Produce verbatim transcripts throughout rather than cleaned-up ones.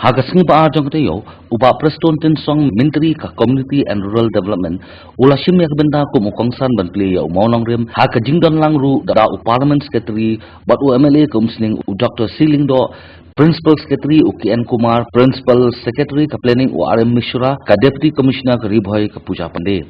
Ha ka sngi ba ar jong ka taïew, u Bah Prestone Tynsong, Myntri ka Community and Rural Development, u la shim ïa ka bynta kum u kongsan ban plie ïa u mawnongrim ha ka jingdon lang ruh da u Parliament Secretary bad u M L A ka Umsning, u Doctor C Lyngdoh, Principal Secretary u K N Kumar, Principal Secretary ka Planning u R M Mishra, ka Deputy Commissioner ka Ri Bhoi ka Pooja Pandey.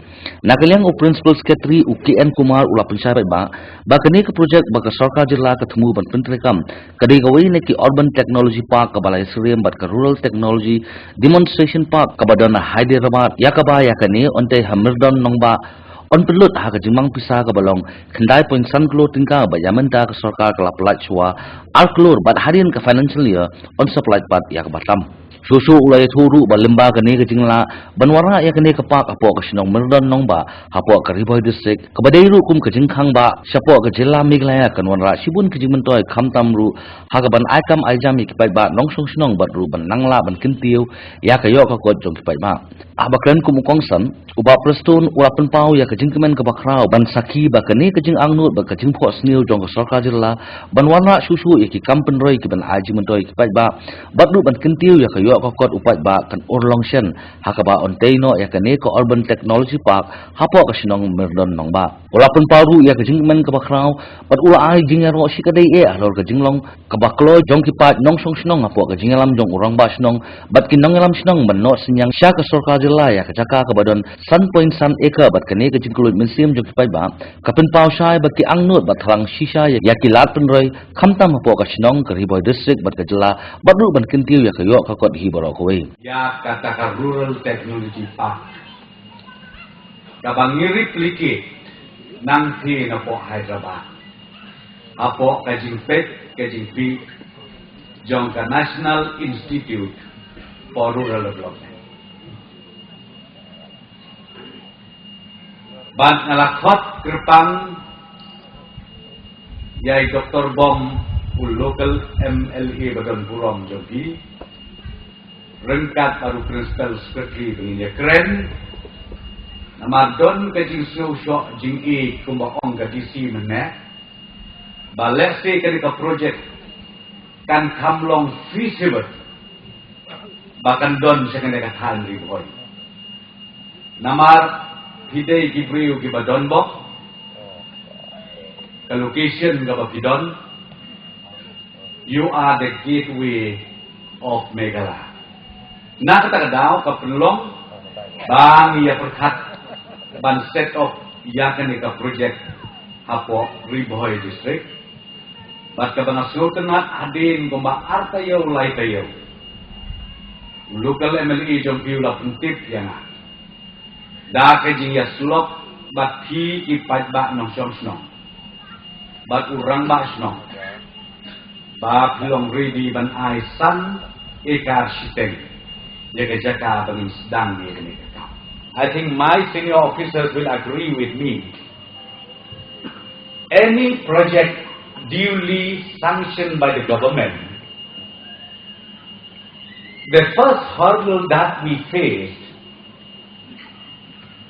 Na ka liang u Principal Secretary u K N Kumar u la pynshai paidbah ba kane ka project ba ka sorkar jylla ka thmu ban pyntreikam ka dei kawei na ki Urban Technology Park kaba lai syriem bad ka Rural Technology Demonstration Park kaba don ha Hyderabad, ïa kaba ïa kane yn tei ha Myrdon Nongbah yn pynlut ha ka jingmang pisa kaba long khyndai point san klur tyngka bad ïa mynta ka sorkar ka la pynlait shuwa ar klur bad hadien ka financial year yn sa pynlait pat ïa kaba tam. Shuh shuh u la ïathuh ruh ba lyngba kane ka jinglah ban wanrah ïa kane ka park hapoh ka shnong Myrdon Nongbah hapoh ka Ri Bhoi District, kaba dei ruh kum ka jingkhang ba shapoh ka jylla Meghalaya kan wanrah shibun ka jingmyntoi, khamtam ruh ha kaban ai kam ai jam ïa ki paidbah nongshong shnong bad ruh ban nang lah ban kyntiew ïa ka ïoh ka kot jong ki paidbah. Haba kren kum u kongsan, u Bah Prestone u la pynpaw ïa ka jingkmen kaba khraw ban sakhi ba kane ka jingangnud bad ka jingphohsniew jong ka sorkar jylla ban wanrah shuh shuh ïa ki kam pynroi kiban ai jingmyntoi ïa ki paidbah bad ruh ban kyntiew ïa ka ïoh ka kot u paidbah kan urlong shen ha kaba yn tei noh ïa kane ka Urban Technology Park hapoh ka shnong Myrdon Nongbah. U la pynpaw ruh ïa ka jingkmen kaba khraw bad u la ai jingïaroh shikatdei eh halor ka jinglong kaba kloi jong ki paid nongshong shnong hapoh ka jingïalam jong u rangbah shnong bad ki nongïalam shnong ban noh synñiang sha ka sorkar jylla ïa ka jaka kaba don san point san acre bad kane ka jingkylluid mynsiem jong ki paidbah ka pynpaw shai ba ki angnud bad thalang shisha ïa, ïa ki lad pynroi, khamtam hapoh ka shnong, ka Ri Bhoi District bad ka jylla bad ruh ban kyntiew ïa ka ïoh ka kot hi baroh kawei. Ïa kata ka Rural Technology Park kaba ngi replicate nangtei napoh Hyderabad hapoh ka jingpeit ka jingpeit jong ka National Institute for Rural Development. Bad nga la khot kyrpang ïa i Doktor Bom, u local M L A ba don burom jong phi, ryngkat bad u Principal Secretary ba ngin ïakren. Namar don ka jingsngewshoh jingïeit kumba ong ka D C mynne ba lehse kane ka project kan kham long feasible ba kan don sha kane ka thaiñ Ri Bhoi. Namar phi dei ki briew kiba don bok, ka location kaba phi don, you are the gateway of Meghalaya. Na kata ka daw ka pynlong ba ngi ïa pyrkhat ban set up ïa kane ka project hapoh Ri Bhoi District. Bad kaba nga sngewtynnat, hadien kumba ar taïew lai taïew, u local M L A jong phi u la pyntip ïa nga da ka jingïasyllok bad phi ki paidbah nongshong shnong bad u rangbah shnong ba phi long ready ban ai san ekar shiteng ïa ka jaka ba ngin sdang ïa kane ka kam. I think my senior officers will agree with me. Any project duly sanctioned by the government, the first hurdle that we face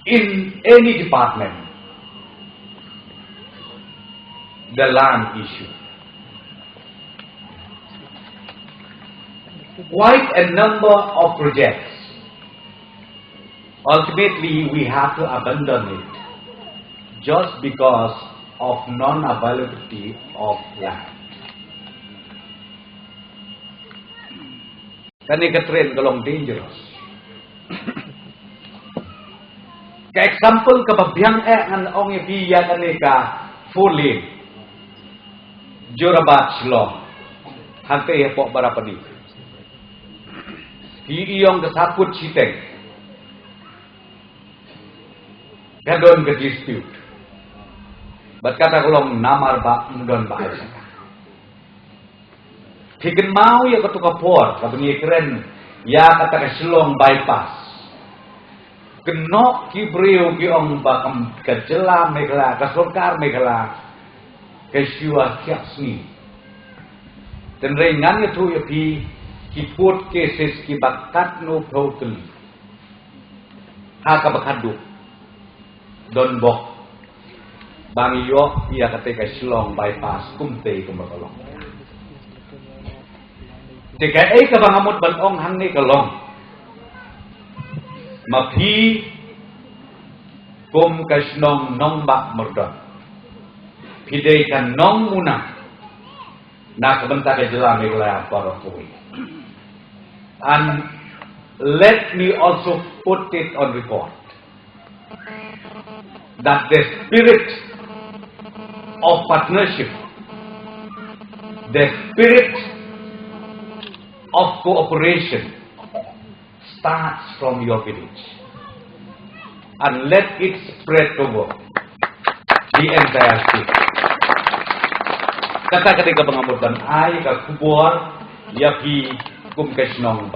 in any department, the land issue. Quite a number of projects, ultimately we have to abandon it just because of non-availability of land. Kane ka train ka long dangerous. Ka example kaba biang eh ngan ong ïa phi ïa kane ka four lane Jorabat Shillong, hangtei hapoh Barapani. Phi ïoh ka sa phut shiteng ka don ka dispute. Bad kata ka long namar ba ym don ba ai jaka. Phi kynmaw ïa kato ka por kaba ngi kren ïa kata ka Shillong bypass. Kynnoh ki briew ki ong ba kam, ka jylla Meghalaya, ka sorkar Meghalaya ka shu ïa khiah sngi. Tynrai ngan ïathuh ïa phi ki court cases kiba katno phew tylli ha kaba khatduh don bok ba ngi ïoh ïa kata ka Shillong bypass kumtei kumba ka long. Te kaei kaba nga mut ban ong hangne ka long, ma phi kum ka shnong Nongbah Myrdon, phi dei ka nongmuna na ka bynta ka jylla Meghalaya baroh kawei. And let me also put it on record that the spirit of partnership, the spirit of cooperation starts from your village and let it spread over the entire state. Kata ka dei kaba nga mut ban ai ka khubor ïa phi kum ka shnong